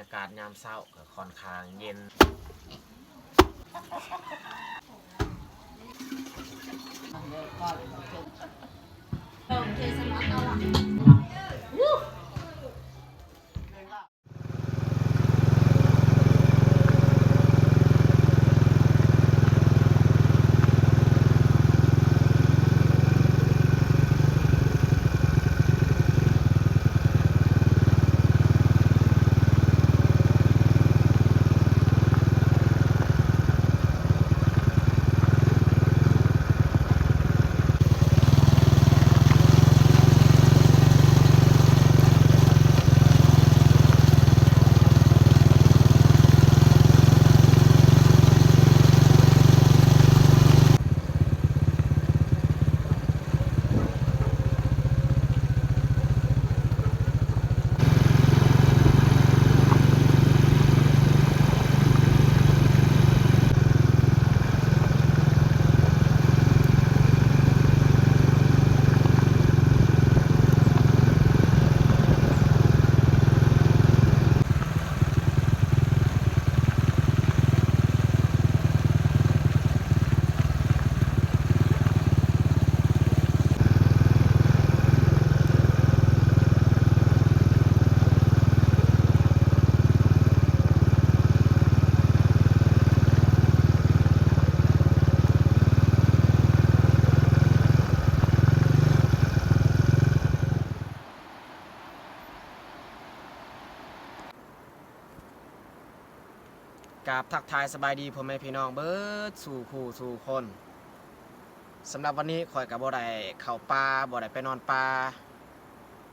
ອາກາດຍາມເຊົ້າກໍຄ່ອນຂ້າງເຢັນ. ກາບທັກທາຍສະບາຍດີພໍ່ແມ່ພີ່ນ້ອງເບິດສູ່ຄູ່ສູ່ຄົນ. ສຳລັບວັນນີ້ຂ້ອຍກໍບໍ່ໄດ້ເຂົ້າປ່າ ບໍ່ໄດ້ໄປນອນປ່າ.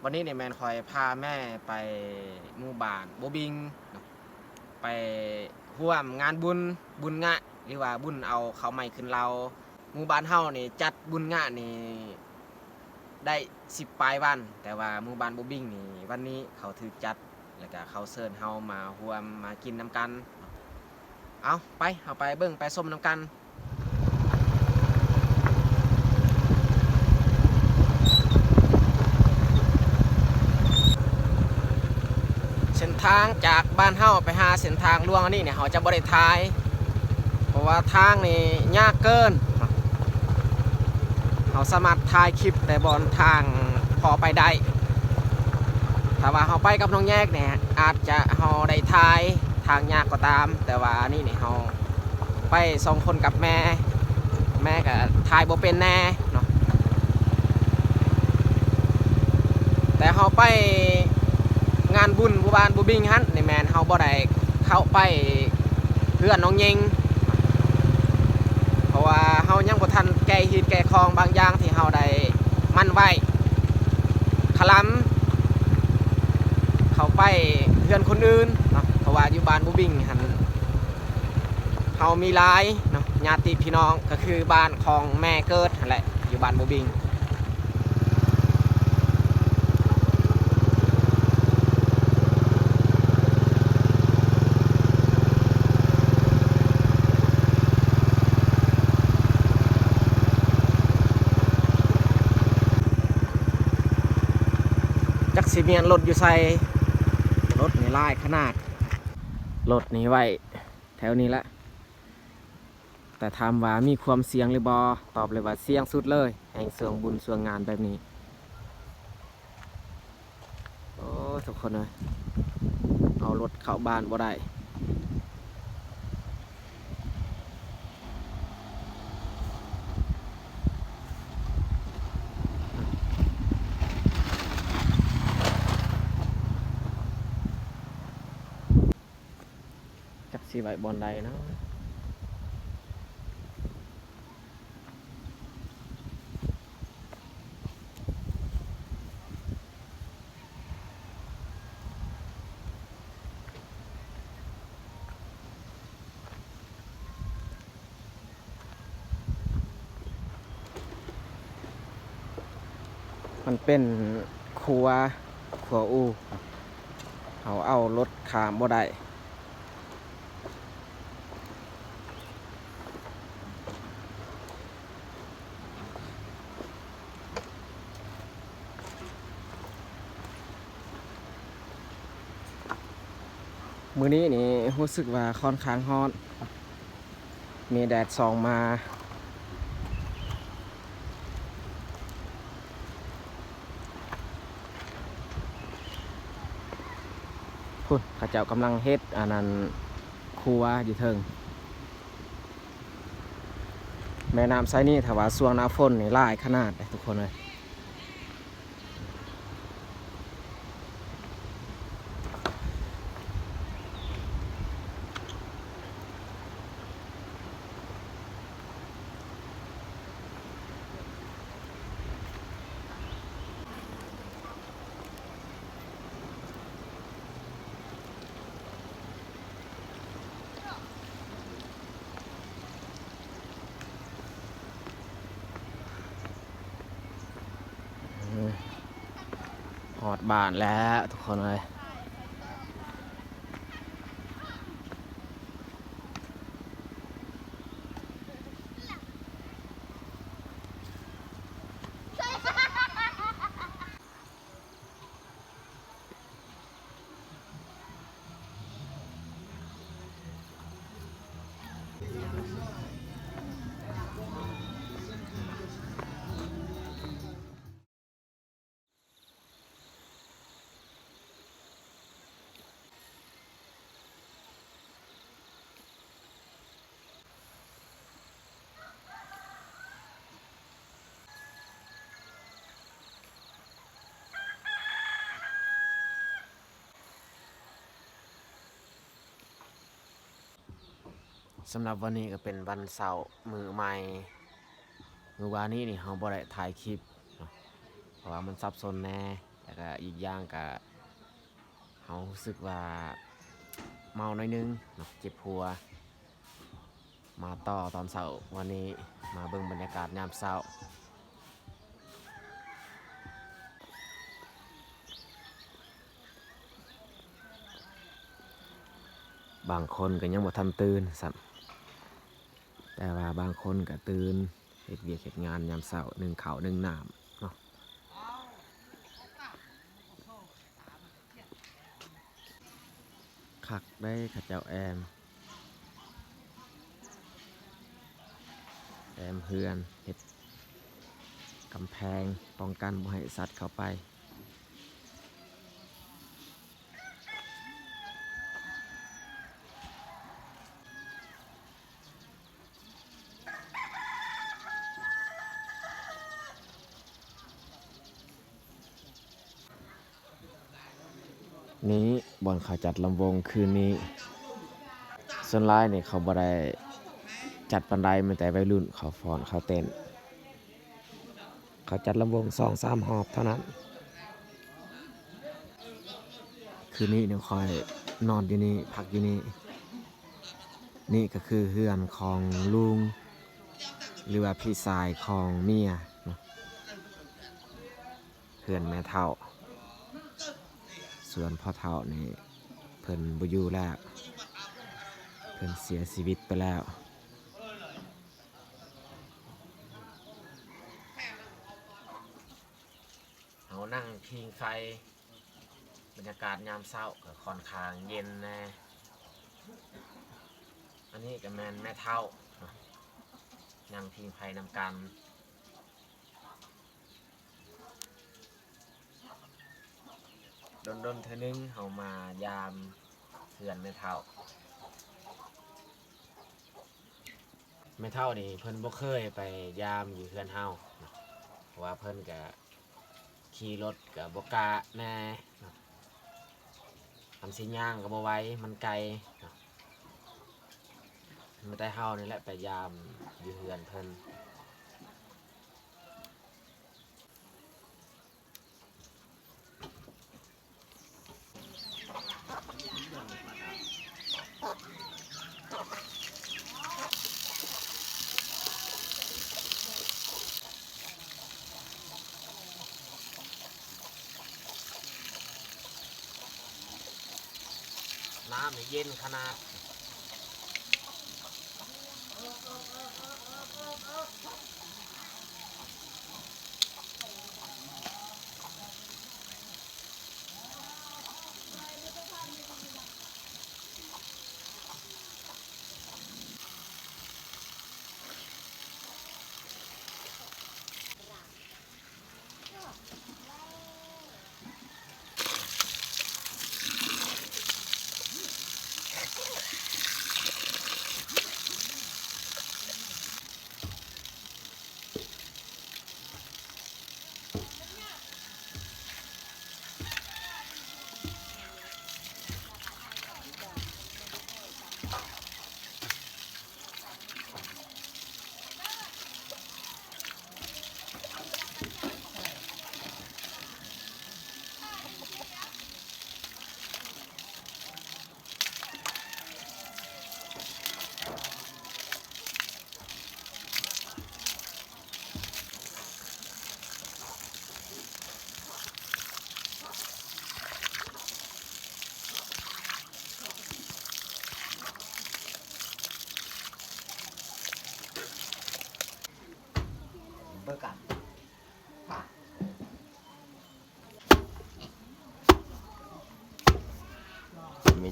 ວັນນີ້ນີ້ແມ່ນຂ້ອຍພາແມ່ໄປໝູ່ບ້ານບົວບິງເນາະ ໄປຮ່ວມງານບຸນ ບຸນງະ ຫຼືວ່າບຸນເອົາເຂົ້າໃໝ່ຂຶ້ນເລົາ. ໝູ່ບ້ານເຮົານີ້ຈັດບຸນງະນີ້ໄດ້ສິບປາຍວັນ, ແຕ່ວ່າໝູ່ບ້ານບົວບິງນີ້ ວັນນີ້ເຂົາຖືກຈັດ ແລ້ວກະເຂົາເຊີນເຮົາມາຮ່ວມມາກິນນຳກັນ. ເອົາ ໄປ ເຮົາໄປເບິ່ງໄປຊົມນຳກັນ. ເສັ້ນທາງຈາກບ້ານເຮົາໄປຫາເສັ້ນທາງຫຼວງອັນນີ້ນີ້ ເຮົາຈະບໍ່ໄດ້ຖ່າຍ ເພາະວ່າທາງນີ້ຍາກເກີນ. ເຮົາສາມາດຖ່າຍຄລິບແຕ່ບ່ອນທາງພໍໄປໄດ້. ຖ້າວ່າເຮົາໄປກັບນ້ອງແຍກນີ້ ອາດຈະເຮົາໄດ້ຖ່າຍທາງຍາກກໍຕາມ, ແຕ່ວ່າອັນນີ້ນີ້ເຮົາໄປສອງຄົນກັບແມ່, ແມ່ກໍຖ່າຍບໍ່ເປັນແດ່ເນາະ. ແຕ່ເຮົາໄປງານບຸນຢູ່ບ້ານບົວບິງຫັ້ນນີ້ ແມ່ນເຮົາບໍ່ໄດ້ເຂົ້າໄປເຮືອນນ້ອງເຫຍົງ ເພາະວ່າເຮົາຍັງບໍ່ທັນແກ້ຮີດແກ້ຄອງບາງຢ່າງທີ່ເຮົາໄດ້ໝັ້ນໄວ້. ຄະລຳເຂົ້າໄປເຮືອນຄົນອື່ນເນາະ ເພາະວ່າຢູ່ບ້ານບູບິງຫັ້ນ ເຮົາມີຫຼາຍເນາະ ຍາດຕິພີ່ນ້ອງ ກໍຄືບ້ານຂອງແມ່ເກີດຫັ້ນແຫຼະ ຢູ່ບ້ານບູບິງ. ຈັກຊິແມ່ນລົດຢູ່ໃສ ລົດນີ້ຫຼາຍຂະໜາດ. ລົດນີ້ໄວ້ແຖວນີ້ແຫຼະ. ແຕ່ຖາມວ່າມີຄວາມສ່ຽງຫຼືບໍ່? ຕອບເລີຍວ່າສ່ຽງສຸດເລີຍ ແຮ່ງຊ່ວງບຸນຊ່ວງງານແບບນີ້. ໂອ້ ທຸກຄົນເອີຍ ເອົາລົດເຂົ້າບ້ານບໍ່ໄດ້. ຈັກຊິໄວ້ບ່ອນໃດເນາະ? ມັນເປັນຂົວ ຂົວອູ່ ເຮົາເອົາລົດຂ້າມບໍ່ໄດ້. ເ ມື້ນີ້ນີ້ຮູ້ສຶກວ່າຄ່ອນຂ້າງຮ້ອນ ມີແດດສ່ອງມາ. ພຸ້ນ ເຂົາເຈົ້າກຳລັງເຮັດອັນນັ້ນ ຄົວຢູ່ເທິງ. ແມ່ນ້ຳໄຊນີ້ ຖ້າວ່າຊ່ວງໜ້າຝົນນີ້ຫຼາຍຂະໜາດເດ້ທຸກຄົນເອີຍ. ຮອດບ້ານແລ້ວທຸກຄົນເອີຍ. ສຳລັບວັນນີ້ກໍເປັນວັນເສົາມື້ໃໝ່. ມື້ວານນີ້ນີ້ເຮົາບໍ່ໄດ້ຖ່າຍຄລິບເນາະ ເພາະວ່າມັນສັບສົນແດ່ ແລ້ວກໍອີກຢ່າງກໍເຮົາຮູ້ສຶກວ່າເມົາໜ້ອຍໜຶ່ງເນາະ ເຈັບຫົວ. ມາຕໍ່ຕອນເຊົ້າ ວັນນີ້ມາເບິ່ງບັນຍາກາດຍາມເຊົ້າ. ບາງຄົນກໍຍັງບໍ່ທັນຕື່ນຊ້ຳ ແຕ່ວ່າບາງຄົນກໍຕື່ນ ເຮັດວຽກເຮັດງານຍາມເຊົ້າ ໜຶ້ງເຂົ້າໜຶ້ງນ້ຳເນາະ. ຄັກເດ້ ເຂົາເຈົ້າແອ້ມ ແອ້ມເຮືອນ ເຮັດກຳແພງປ້ອງກັນບໍ່ໃຫ້ສັດເຂົ້າໄປ. ນີ້ບ່ອນເຂົາຈັດລຳວົງຄືນນີ້ ສ່ວນຫຼາຍນີ້ເຂົາບໍ່ໄດ້ຈັດປານໃດ ມີແຕ່ໄວລຸ້ນເຂົາຟ້ອນເຂົາເຕັ້ນ. ເຂົາຈັດລຳວົງສອງສາມຮອບເທົ່ານັ້ນ. ຄືນນີ້ນີ້ຂ້ອຍນອນຢູ່ນີ້ ພັກຢູ່ນີ້. ນີ້ກໍຄືເຮືອນຂອງລຸງ ຫຼືວ່າພີ່ຊາຍຂອງເມຍເນາະ. ເຮືອນແມ່ເຖົ້າ ສ່ວນພໍ່ເຖົ້ານີ້ເພິ່ນບໍ່ຢູ່ແລ້ວ ເພິ່ນເສຍຊີວິດໄປແລ້ວ. ເຮົານັ່ງພິງໄຟ ບັນຍາກາດຍາມເຊົ້າກໍຄ່ອນຂ້າງເຢັນແດ່. ອັນນີ້ກໍແມ່ນແມ່ເຖົ້າເນາະ ນັ່ງພິງໄຟນຳກັນ. ດົນໆເທື່ອໜຶ່ງເຮົາມາຢາມເຮືອນແມ່ເຖົ້າ. ແມ່ເຖົ້ານີ້ເພິ່ນບໍ່ເຄີຍໄປຢາມຢູ່ເຮືອນເຮົາເນາະ ເພາະວ່າເພິ່ນກະຂີ່ລົດກະບໍ່ກ້າແດ່ເນາະ ຄັນຊິຍ່າງກະບໍ່ໄຫວ ມັນໄກເນາະ. ມີແຕ່ເຮົານີ້ແຫຼະໄປຢາມຢູ່ເຮືອນເພິ່ນ. ນ້ຳນີ້ເຢັນຂະໜາດ. ເ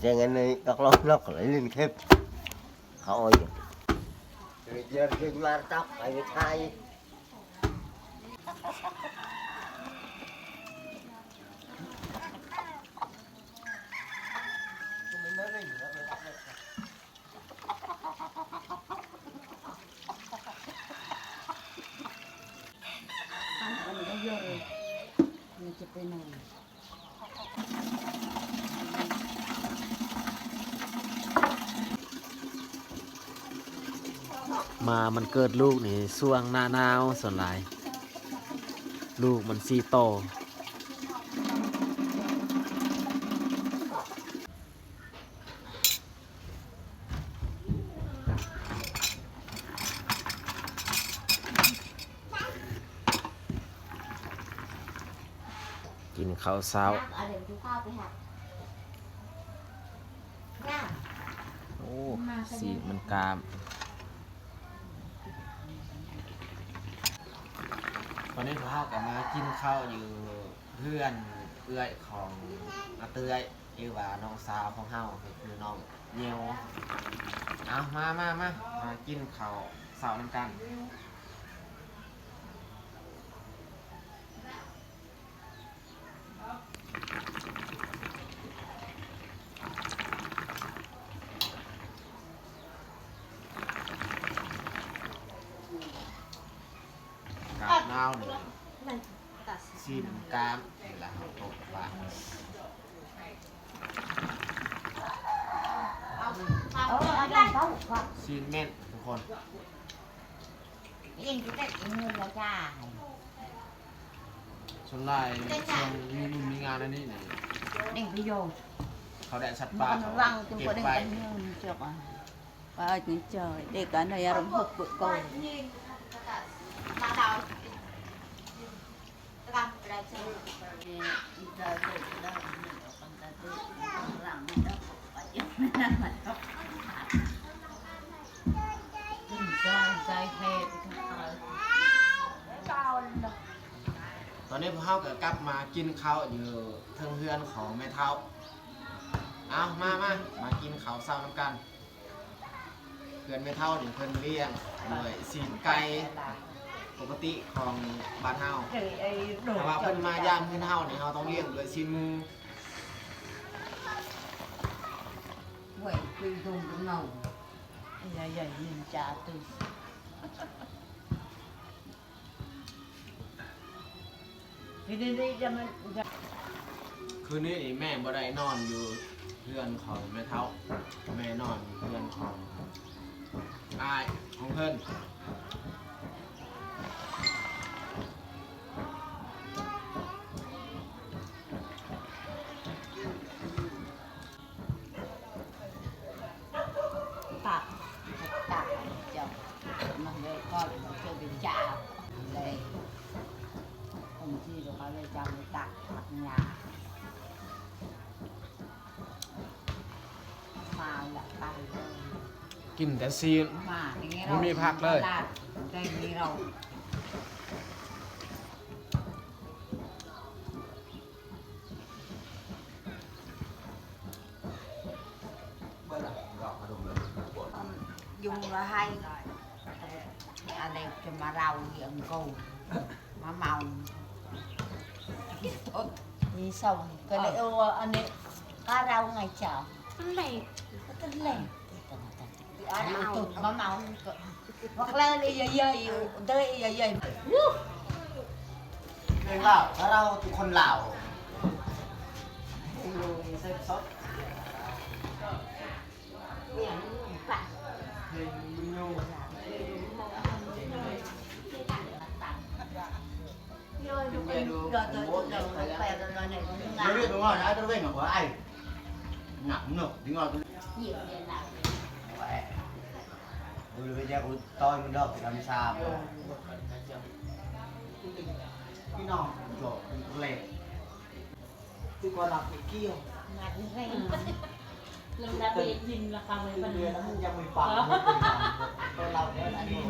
Jangan ni tak lok nok lai lin kep. Kau oi. Jer jer mar tak ai thai. ໝາມັນເກີດລູກນີ້ຊ່ວງໜ້າໜາວສ່ວນຫຼາຍ ລູກມັນສີ່ໂຕ. ກິນເຂົ້າເຊົ້າ. ໂອ້ ສີດມັນກາມ. ຕອນນີ້ພວກເຮົາກໍມາກິນເຂົ້າຢູ່ເຮືອນເອື້ອຍຂອງອາເຕື້ອຍ ຫຼືວ່ານ້ອງສາວຂອງເຮົາ ກໍຄືນ້ອງເຫຍົວ. ເອົາ ມາ ມາ ມາ ມາກິນເຂົ້າເຊົ້ານຳກັນ. ກາບນາວນີ້ ຊີ້ນກາມ ເວລາເຮົາຕົກປາ ຊີ້ນແມ່ນທຸກຄົນ. ເອງຊິໄດ້ເງິນລະຈ້າ ສ່ວນຫຼາຍຊ່ວງມີບຸນມີງານອັນນີ້ນີ້ ເອງໄປໂຍ ເຂົາໄດ້ສັດປ່າ ເຂົາເກັບໄວ້. ຕອນນີ້ພວກເຮົາກໍກັບມາກິນເຂົ້າຢູ່ເທິງເຮືອນຂອງແມ່ເຖົ້າ. ເອົາ ມາ ມາ ມາກິນເຂົ້າເຊົ້ານຳກັນ. ເຮືອນແມ່ເຖົ້ານີ້ເພິ່ນລ້ຽງດ້ວຍຊີ້ນໄກ່ປົກກະຕິຂອງບ້ານເຮົາ. ຖ້າວ່າເພິ່ນມາຢາມເຮືອນເຮົານີ້ ເຮົາຕ້ອງລ້ຽງດ້ວຍຊີ້ນໝູ. ຄືນນີ້ແມ່ບໍ່ໄດ້ນອນຢູ່ເຮືອນຂອງແມ່ເຖົ້າ, ແມ່ນອນເຮືອນຂອງອ້າຍຂອງເພິ່ນ. ຕັກ ຕັກ ເຈົ້າ ມັນເລີຍກໍເຈົ້າເປັນເຈົ້າເລີຍ ຄົນທີ່ເຂົາເລີຍຈຳຕັກ ຕັກຫຍ້າ ມາລະໄປເລີຍ ກິນແຕ່ຊີ້ນ ມານີ້ ບໍ່ມີຜັກເລີຍ ໄດ້ມີເຮົາ. ຍຸງລະໄຫ້ ອັນນີ້ຈະມາເລົ່າເລື່ອງໂກ ມາເມົາ ມີສອງ ກໍເລີຍ ເອີ ອັນນີ້ກະເລົ່າໄງເຈົ້າ ອັນນີ້ ອັນນີ້ ມາເມົາ ບັກລາວນີ້ໃຫຍ່ໆ ເດີໃຫຍ່ໆ ເພງລາວ ກະເລົ່າທຸກຄົນລາວ ເພງບຸນຍູ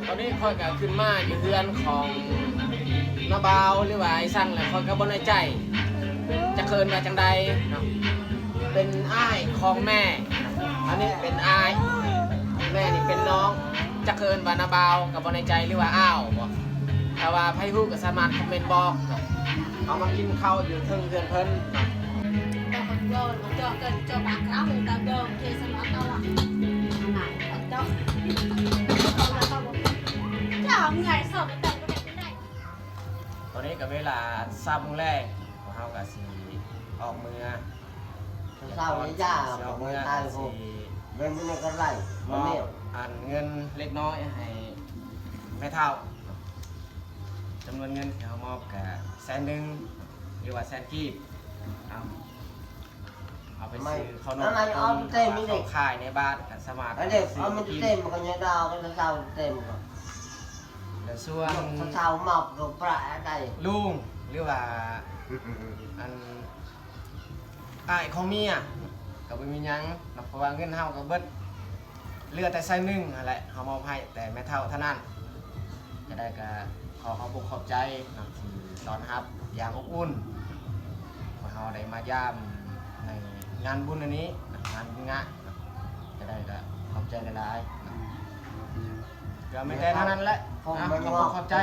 ຕອນນີ້ຂ້ອຍກະຂຶ້ນມາຢູ່ເຮືອນຂອງນ້າບ່າວ ຫຼືວ່າອ້າຍສັງແລ້ວ ຂ້ອຍກະບໍ່ແນ່ໃຈ ຈັກເອີ້ນວ່າຈັ່ງໃດເນາະ. ເປັນອ້າຍຂອງແມ່ ອັນນີ້ເປັນອ້າຍ ແມ່ນີ້ເປັນນ້ອງ ຈັກເອີ້ນວ່ານ້າບ່າວກໍບໍ່ແນ່ໃຈ ຫຼືວ່າອ້າວບໍ? ຖ້າວ່າໃຜຮູ້ກໍສາມາດຄອມເມັນບອກເນາະ. ເຮົາມາກິນເຂົ້າຢູ່ເທິງເຮືອນເພິ່ນເນາະ. ຕອນນີ້ກໍເວລາຊາວໂມງແລງ ພວກເຮົາກໍຊິອອກເມືອ ເຊົ້ານີ້ຈ້າ ເອົາເງິນໄປໃຫ້ຜູ້ ເງິນຢູ່ໃນກະໄລ ມອບອັນເງິນເລັກນ້ອຍໃຫ້ແມ່ເຖົ້າ. ຈຳນວນເງິນທີ່ເຮົາມອບກະແສນໜຶ່ງ ຫຼືວ່າແສນກີບ. ເອົາ ເອົາໄປຊື້ເຂົ້າໜົມ ເອົາເຕັມເລີຍ ເຂົ້າຂາຍໃນບ້ານກະສາມາດຊື້ກິນ. ແລ້ວສ່ວນ ເຖົ້າເມົາກໍປະໄດ້ ລຸງ ຫຼືວ່າ ອັນ ອ້າຍຂອງເມຍກໍບໍ່ມີຫຍັງເນາະ ເພາະວ່າເງິນເຮົາກໍເບິດ ເຫຼືອແຕ່ສາຍໜຶ່ງຫັ້ນແຫຼະ ເຮົາມອບໃຫ້ແຕ່ແມ່ເຖົ້າເທົ່ານັ້ນ. ຈະໄດ້ກໍຂໍຂອບອົກຂອບໃຈເນາະ ທີ່ຕ້ອນຮັບຢ່າງອົບອຸ່ນ ເຮົາໄດ້ມາຢາມໃນງານບຸນອັນນີ້ ງານບຸນງະ ຈະໄດ້ກໍຂອບໃຈຫຼາຍໆເນາະ. ກໍມີແຕ່ເທົ່ານັ້ນແຫຼະ ຂໍຂອບອົກຂອບໃຈ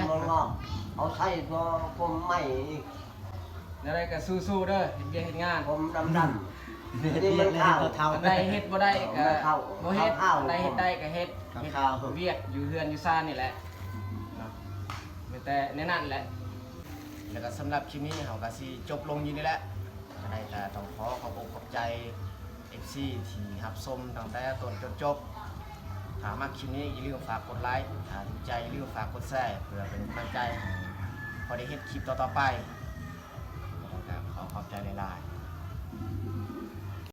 ເອົາໃສ່ຕົວຜົມໃໝ່ ແນວໃດກໍສູ້ໆເດີ ເຮັດວຽກເຮັດງານ ຜົມດຳໆ ນີ້ມັນຂາວ ໄດ້ເຮັດ ບໍ່ໄດ້ກໍບໍ່ເຮັດ ໄດ້ເຮັດໄດ້ກໍເຮັດ ເຮັດວຽກຢູ່ເຮືອນຢູ່ຊານນີ້ແຫຼະເນາະ ມີແຕ່ແນວນັ້ນແຫຼະ. ແລ້ວກໍສຳລັບຄລິບນີ້ເຮົາກໍຊິຈົບລົງຢູ່ນີ້ແຫຼະ ກໍໄດ້ກໍຕ້ອງຂໍຂອບອົກຂອບໃຈ ເອັຟຊີ ທີ່ຮັບຊົມຕັ້ງແຕ່ຕົ້ນຈົນຈົບ. ຖ້າມັກຄລິບນີ້ ຢ່າລືມຝາກກົດໄລ ຖ້າຖືກໃຈຢ່າລືມຝາກກົດແຊ ເພື່ອເປັນກຳລັງໃຈໃຫ້ຂ້ອຍໄດ້ເຮັດຄລິບຕໍ່ໆໄປ. ກໍຕ້ອງການຂໍຂອບໃຈຫຼາຍໆ.